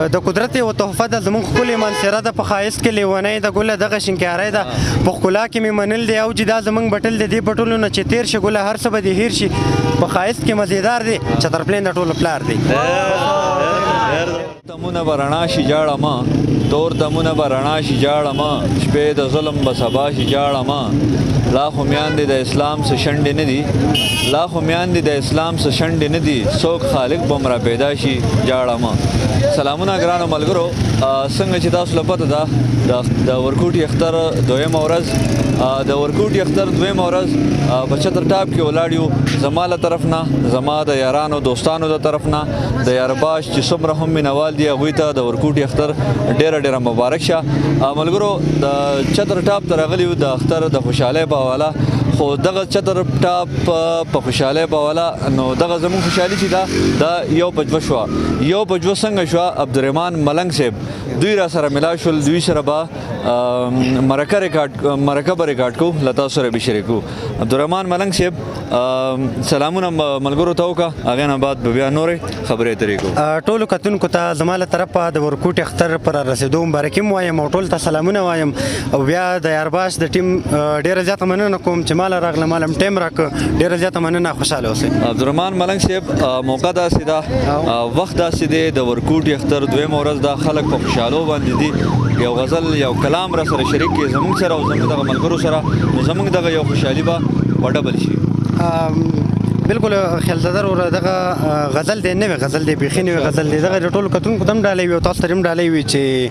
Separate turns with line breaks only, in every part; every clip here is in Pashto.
د قدرت یوه تحفه ده، زموږ ښکلې منصره ده، په ښایست کې لیونۍ ده، ګله دغه شینکیارۍ ده، په ښکلا کې مې منل دی او چې دا زموږ بټل دی، دې بټلو نه چې تېر شي ګله هر څه به دې هېر شي، په ښایست کې مزیدار دی، چتر پلین د ټولو پلار دی.
تمونه به رڼا شي جاړه ما، تور تمونه به رڼا شي جاړه ما، شپې د ظلم به سبا شي جاړه ما، لا خو میاندې د اسلام څه شنډې نه دي، لا خو میاندې د اسلام څه شنډې نه دي، څوک خالق به را پیدا شي جاړه ما. سلامونه ګرانو ملګرو، څنګه چې تاسو له پته ده د ورکوټي اختر دویمه ورځ، د ورکوټي اختر دویمه ورځ په چتر ټاپ کې ولاړ یو. زما له طرف نه، زما د یارانو دوستانو د طرف نه، د یارباش چې څومره هم مینوال دي هغوی ته د ورکوټي اختر ډېره ډېره مبارک شه. ملګرو د چتر ټاپ ته راغلي یو د اختر د خوشحالۍ په حواله، خو دغه چتر ټاپ په خوشحالۍ په حواله نو دغه زموږ خوشحالي چې ده دا یو په دوه شوه. یو په دوه څنګه شوه؟ عبدالرحمن ملنګ صاحب دوی را سره ملا شول، دوی سره به مرکه ریکارډ، مرکه به ریکارډ کو، له تاسو سره به شریکو. عبدالرحمن ملنګ صاحب سلامونه ملګرو ته وکړه، هغې نه بعد به بیا نورې خبرې اترې کوو.
ټولو کتونکو ته زما له طرفه د ورکوټي اختر پر رسېدو مبارکي هم وایم او ټول ته سلامونه وایم، او بیا د یارباش د ټیم ډېره زیاته مننه کوم چې ماله راغله، ماله هم ټایم راکړ، ډېره زیاته مننه، خوشحاله اوسئ.
عبدالرحمن ملنګ صاحب موقع داسې ده، وخت داسې دی، د ورکوټي اختر دویمه ورځ ده، خلک په خوشحالو باندې دي، یو غزل یو کلام را سره شریک کړي زموږ سره او زموږ دغه ملګرو سره، نو زموږ دغه یو خوشحالي به په ډبل شي.
بالکل خیالزاده وروره، دغه غزل دی، نوی غزل دی، بیخي نوی غزل دی، دغه د ټولو کتونکو ته هم ډالۍ وي او تاسو ته هم ډالۍ وي چې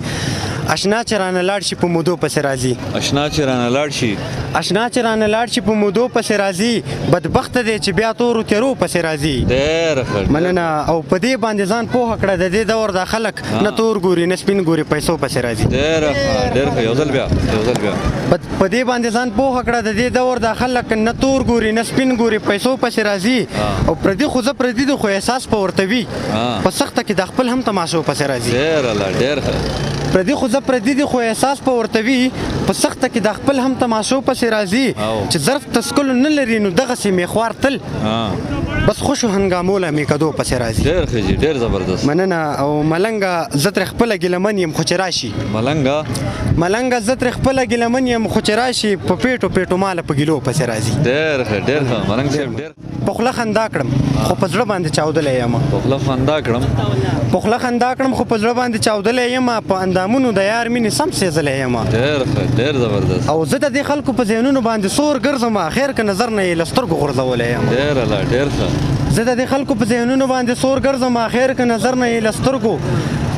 اشنا چې رانه لاړ شي په مودو پسې راځي،
اشنا چې رانه لاړ شي،
اشنا چې رانه لاړ شي په مودو پسې راځي، بدبخته دی چې بیا تورو تیرو پسې راځي.
ډېر ښه،
مننه. او په دې باندې ځان پوهه کړه، د دې دور دا خلک نه تور ګوري نه سپین ګوري، پیسو پسې راځي.
ډېر ښه، ډېر ښه، یو ځل بیا، یو ځل بیا.
په دې باندې ځان پوهه کړه، د دې دور دا خلک نه تور ګوري نه سپین ګوري، پیسو پسې راځي، او پردي خو زه پردي دي خو احساس په ورته وي، په سخته کې د خپل هم تماشو پسې راځي.
ډېر الله، ډېر ښه.
پردي خو زه پردي دي خو احساس په ورته وي، په سخته کې د خپل هم تماشو پسې راځي، چې ظرف تسکلو نه لري نو دغسې میخوار تل بس خوشو هنګامو له میکدو پسې راځي.
ډېر ښه جي، ډېر زبردست،
مننه. او ملنګه زه ترې خپله ګیله من یم خو چې راشي،
ملنګه
ملنګه زه ترې خپله ګیله من یم خو چې راشي، په پیټو پیټو ماله په ګیلو پسې راځي.
ډېر ښه، ډېر ښه ملنګ صاحب، ډېر.
په خوله خندا کړم خو په زړه باندې چاودلی یم،
په خوله خندا کړم،
په خوله خندا کړم خو په زړه باندې چاودلی یم، په اندامونو د یار مینې سم سېځلی یم.
ډېر ښه، ډېر زبردست.
او زه د دې خلکو په ذهنونو باندې سور ګرځم، خیر که نظر نه یې له سترګو غورځولی یم.
ډېر الله، ډېر ښه.
زه د دې خلکو په ذهنونو باندې سور ګرځم، خیر که نظر نه یې له سترګو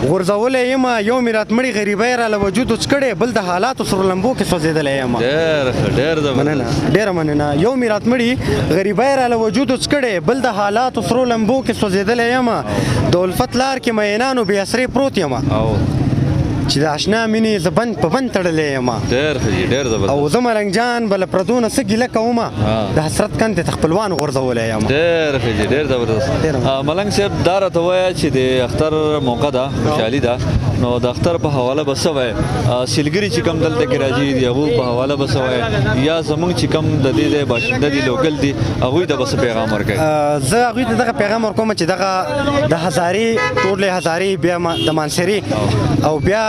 غورځولی یم. یو مې راتمړي غریبۍ را له وجود وچ کړی، بل د حالاتو سرو لمبو کې سوځېدلی یم.
ډېر ښه، ډېر زبردست،
مننه، ډېره مننه. یو مې راتمړي غریبۍ را له وجود وچ کړی، بل د حالاتو سرو لمبو کې سوځېدلی یم. د الفت لار کې میینانو بې اسرې پروت یم، چې د اشنا مینې زه بند په بند تړلی یم.
ډېر ښه جي، ډېر زبردست.
او زه ملنګ جان به له پردو نه څه ګیله کوم، د حسرت کندې ته خپلوان غورځولی یم.
ډېر ښه جي، ډېر زبردست. ملنګ صاحب دا راته ووایه چې د اختر موقع ده، خوشحالي ده، نو د اختر په حواله به څه وایې؟ سیلګري چې کوم دلته کې راځي د هغو په حواله به څه وایې، یا زموږ چې کوم د دې ځای باشنده دي، لوکل دي، هغوی ته به څه پیغام ورکوې؟
زه هغوی ته دغه پیغام ورکوم چې دغه د هزارې، ټولې هزارې، بیا د مانسرې، او بیا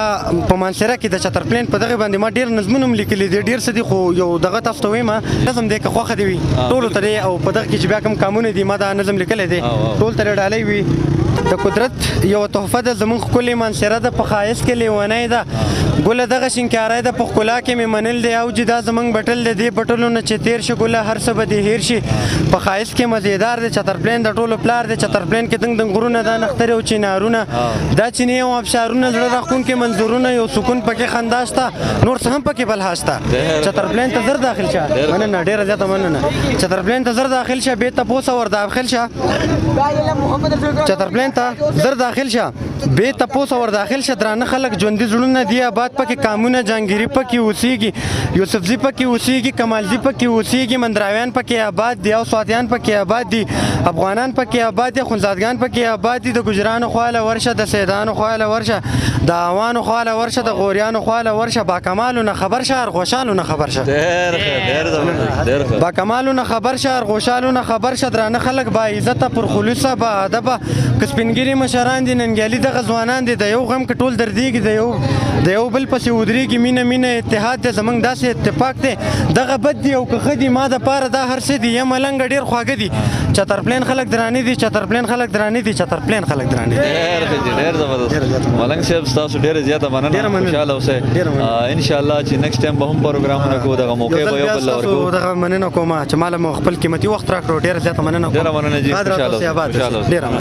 په مانسره کې د چتر پلین په دغه باندې ما ډېر نظمونه هم لیکلي دي، ډېر څه دي، خو یو دغه تاسو ته وایم نظم دی که خوښه دې وي ټولو ته دی، او په دغه کې چې بیا کوم کامونه دي ما دا نظم لیکلی دی، ټول ته ډالۍ وي. د قدرت یوه تحفه ده، زموږ ښکلې منصره ده، په ښایست کې لیونۍ ده، ګله دغه شینکیارۍ ده، په ښکلا کې مې منل دی او چې دا زموږ بټل دی، دې بټلو نه چې تېر شي ګله هر څه به دې هېر شي، په ښایست کې مزیدار دی، چتر پلین د ټولو پلار دی، چتر پلین کې دنګ دنګ غرونه دا نښترې او چینارونه، دا چینې او ابشارونه، زړه راښکونکي منظرونه، یو سکون پکې خندا شته، نور څه هم پکې بلها شته. چتر پلین ته زر داخل شه، مننه، ډېره زیاته مننه. چتر پلین ته زر داخل شه، بې تپوسه ور داخل شه، چتر پلین ته زر داخل شه، بې تپوسه ور داخل شه، درانه خلک ژوندي زړونه دي آباد زیات پکې قامونه جهانګیري پکې اوسېږي، یوسفزي پکې اوسېږي، کمالزي پکې اوسېږي، مندراویان پکې آباد دي او سواتیان پکې آباد دي، افغانان پکې آباد دي، خونزادګان پکې آباد دي. د ګجرانو خواله ورشه، د سیدانو خواله ورشه، د اوانو خواله ورشه، د غوریانو خواله ورشه، با کمالو نه خبر شه، ارغوشالو نه خبر شه.
ډېر ښه، ډېر زبردست، ډېر ښه.
با کمالو نه خبر شه، ارغوشالو نه خبر شه. درانه خلک با عزته، پر خلوصه، با ادبه، که سپینګیري مشران دي، ننګیالي دغه ځوانان دي. د یو غم کې ټول دردېږي، د یو بل پسې ودرېږي. مینه مینه اتحاد دی، زمونږ داسې اتفاق دی. دغه بد دي او که ښه دي، ما د پاره دا هر څه دي. یم ملنګ ډېر خواږه دي. چتر پلین خلک درانه دي، چتر پلین خلک درانه دي، چتر پلین خلک درانه دي.
ډېر ښه جی، ډېر زبردست. ملنګ صاحب، ستاسو ډېره زیاته مننه.
ډېره مننه.
خوشاله اوسئ.
ډېره مننه.
ان شاء الله چې نیکسټ ټایم به هم پروګرامونه کوو، دغه موقع
یو
به
ځل
یو
بیا
بل له
ستاسو
ورکوو.
دغه مننه کوم چې ماله مو خپل قیمتي وخت راکړو. ډېره زیاته مننه کوم.
ډېره مننه جی،
ښاد راته
خوشاله
اوسئ،
اوسئ،
آباد
خوشاله
اوسئ.
اوسئ.
ډېره مننه.